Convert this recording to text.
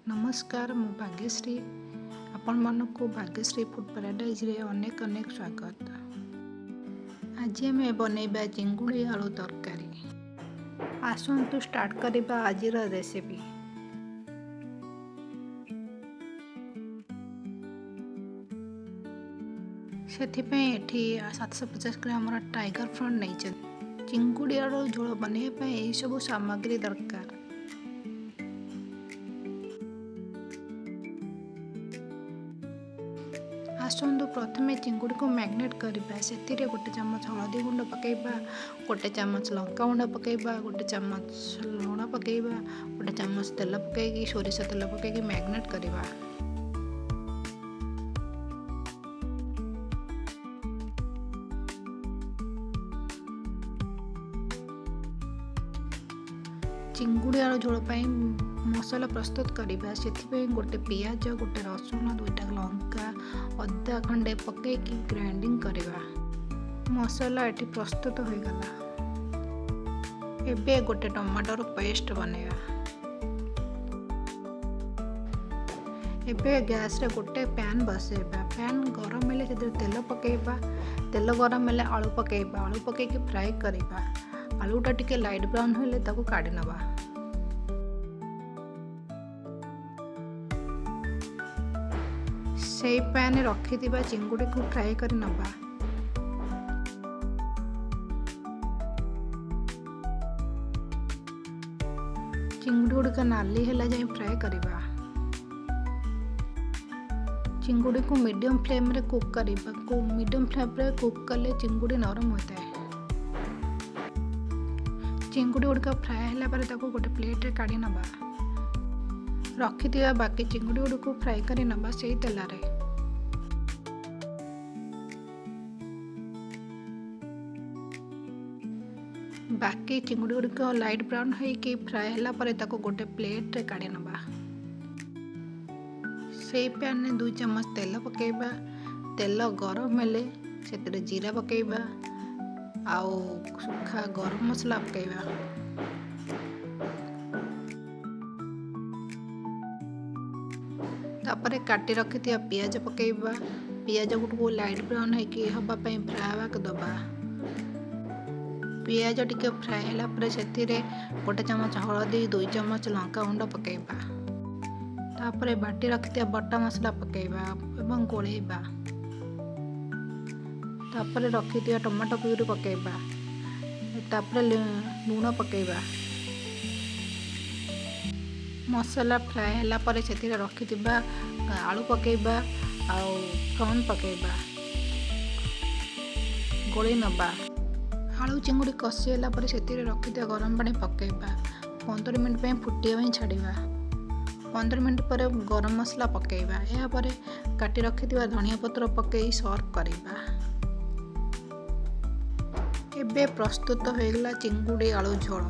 ନମସ୍କାର, ମୁଁ ଭାଗ୍ୟଶ୍ରୀ। ଆପଣମାନଙ୍କୁ ଭାଗ୍ୟଶ୍ରୀ ଫୁଡ଼୍ ପାରାଡାଇଜ୍ରେ ଅନେକ ଅନେକ ସ୍ୱାଗତ। ଆଜି ଆମେ ବନେଇବା ଚିଙ୍ଗୁଡ଼ି ଆଳୁ ତରକାରୀ। ଆସନ୍ତୁ ଷ୍ଟାର୍ଟ କରିବା ଆଜିର ରେସିପି। ସେଥିପାଇଁ ଏଠି 750 ଗ୍ରାମର ଟାଇଗର ଫ୍ରନ୍ ନେଇଛନ୍ତି। ଚିଙ୍ଗୁଡ଼ି ଆଳୁ ଝୋଳ ବନେଇବା ପାଇଁ ଏହିସବୁ ସାମଗ୍ରୀ ଦରକାର। ଆସନ୍ତୁ ପ୍ରଥମେ ଚିଙ୍ଗୁଡ଼ିକୁ ମ୍ୟାରିନେଟ୍ କରିବା। ସେଥିରେ 1 ଚାମଚ ହଳଦୀ ଗୁଣ୍ଡ ପକାଇବା, 1 ଚାମଚ ଲଙ୍କା ଗୁଣ୍ଡ ପକାଇବା, 1 ଚାମଚ ଲୁଣ ପକାଇବା, 1 ଚାମଚ ତେଲ ପକାଇକି, ସୋରିଷ ତେଲ ପକାଇକି ମ୍ୟାରିନେଟ୍ କରିବା। ଚିଙ୍ଗୁଡ଼ି ଆଳୁ ଝୋଳ ପାଇଁ ମସଲା ପ୍ରସ୍ତୁତ କରିବା। ସେଥିପାଇଁ 1 ପିଆଜ, 1 ରସୁଣ, 2ଟା ଲଙ୍କା, ଅଦା ଖଣ୍ଡେ ପକାଇକି ଗ୍ରାଇଣ୍ଡିଙ୍ଗ କରିବା। ମସଲା ଏଠି ପ୍ରସ୍ତୁତ ହୋଇଗଲା। ଏବେ 1 ଟମାଟୋର ପେଷ୍ଟ ବନେଇବା। ଏବେ ଗ୍ୟାସରେ ଗୋଟେ ପ୍ୟାନ୍ ବସେଇବା। ପ୍ୟାନ୍ ଗରମ ହେଲେ ସେଥିରେ ତେଲ ପକାଇବା। ତେଲ ଗରମ ହେଲେ ଆଳୁ ପକାଇବା। ଆଳୁ ପକାଇକି ଫ୍ରାଏ କରିବା। ଆଳୁଟା ଟିକେ ଲାଇଟ୍ ବ୍ରାଉନ୍ ହେଲେ ତାକୁ କାଢ଼ି ନେବା। ସେଇ ପ୍ୟାନ୍ରେ ରଖିଥିବା ଚିଙ୍ଗୁଡ଼ିକୁ ଫ୍ରାଏ କରି ନେବା। ଚିଙ୍ଗୁଡ଼ି ଗୁଡ଼ିକ ନାଲି ହେଲା ଯାଏଁ ଫ୍ରାଏ କରିବା। ଚିଙ୍ଗୁଡ଼ିକୁ ମିଡ଼ିୟମ୍ ଫ୍ଲେମ୍ରେ କୁକ୍ କରିବା। ମିଡ଼ିୟମ୍ ଫ୍ଲେମ୍ରେ କୁକ୍ କଲେ ଚିଙ୍ଗୁଡ଼ି ନରମ ହୋଇଥାଏ। ଚିଙ୍ଗୁଡ଼ି ଗୁଡ଼ିକ ଫ୍ରାଏ ହେଲା ପରେ ତାକୁ ଗୋଟେ ପ୍ଲେଟ୍ରେ କାଢ଼ି ନେବା। ରଖିଥିବା ବାକି ଚିଙ୍ଗୁଡ଼ି ଗୁଡ଼ିକୁ ଫ୍ରାଏ କରି ନେବା ସେଇ ତେଲରେ। ବାକି ଚିଙ୍ଗୁଡ଼ି ଗୁଡ଼ିକ ଲାଇଟ୍ ବ୍ରାଉନ୍ ହେଇକି ଫ୍ରାଏ ହେଲା ପରେ ତାକୁ ଗୋଟେ ପ୍ଲେଟ୍ରେ କାଢ଼ି ନେବା। ସେଇ ପ୍ୟାନ୍ରେ 2 ଚାମଚ ତେଲ ପକାଇବା। ତେଲ ଗରମ ହେଲେ ସେଥିରେ ଜିରା ପକାଇବା ଆଉ ଶୁଖା ଗରମ ମସଲା ପକାଇବା। ତାପରେ କାଟି ରଖିଥିବା ପିଆଜ ପକାଇବା। ପିଆଜ ଗୁଡ଼ିକୁ ଲାଇଟ୍ ବ୍ରାଉନ୍ ହେଇକି ହେବା ପାଇଁ ଫ୍ରାଏ ହେବାକୁ ଦେବା। ପିଆଜ ଟିକେ ଫ୍ରାଏ ହେଲା ପରେ ସେଥିରେ 1 ଚାମଚ ହଳଦୀ, 2 ଚାମଚ ଲଙ୍କା ଗୁଣ୍ଡ ପକାଇବା। ତାପରେ ବାଟି ରଖିଥିବା ବଟା ମସଲା ପକାଇବା ଏବଂ ଗୋଳେଇବା। ତାପରେ ରଖିଥିବା ଟମାଟୋ ପ୍ୟୁରି ପକାଇବା। ତାପରେ ଲୁଣ ପକାଇବା। ମସଲା ଫ୍ରାଏ ହେଲା ପରେ ସେଥିରେ ରଖିଥିବା ଆଳୁ ପକାଇବା ଆଉ ଫ୍ରନ୍ ପକାଇବା, ଗୋଳେଇ ନେବା। ଆଳୁ ଚିଙ୍ଗୁଡ଼ି କଷି ହେଲା ପରେ ସେଥିରେ ରଖିଥିବା ଗରମ ପାଣି ପକାଇବା। 15 ମିନିଟ୍ ପାଇଁ ଫୁଟିବା ପାଇଁ ଛାଡ଼ିବା। 15 ମିନିଟ୍ ପରେ ଗରମ ମସଲା ପକାଇବା। ଏହାପରେ କାଟି ରଖିଥିବା ଧନିଆ ପତ୍ର ପକାଇ ସର୍ଭ କରିବା। ଏବେ ପ୍ରସ୍ତୁତ ହୋଇଗଲା ଚିଙ୍ଗୁଡ଼ି ଆଳୁ ଝୋଳ।